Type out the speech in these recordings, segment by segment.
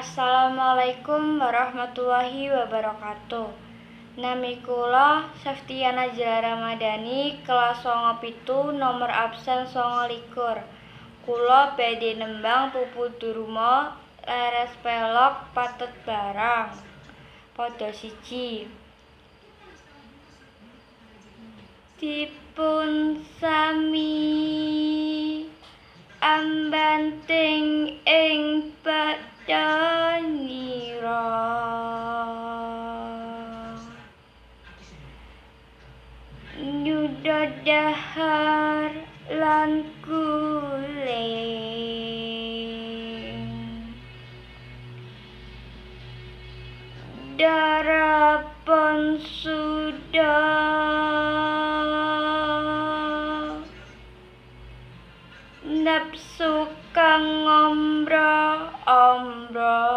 Assalamualaikum warahmatullahi wabarakatuh. Nami kula Seftiana Najla Ramadhani kelas 97 nomor absen 29. Kula badhe nembang Pupu Durma leres pelog pathet barang. Pada siji. Dipun sami ambanting ing badanira nyuda dahar lan guling darapun sudah nafsu kang ombro-ombro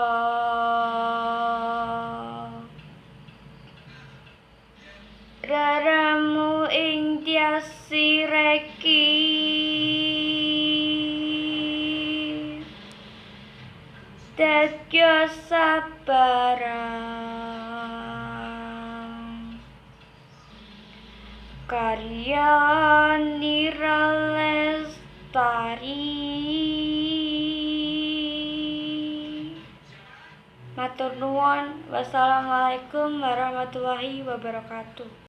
raramu ing dyasireki dadya sabarang karya nira lestari. Matur nuwun. Wassalamualaikum warahmatullahi wabarakatuh.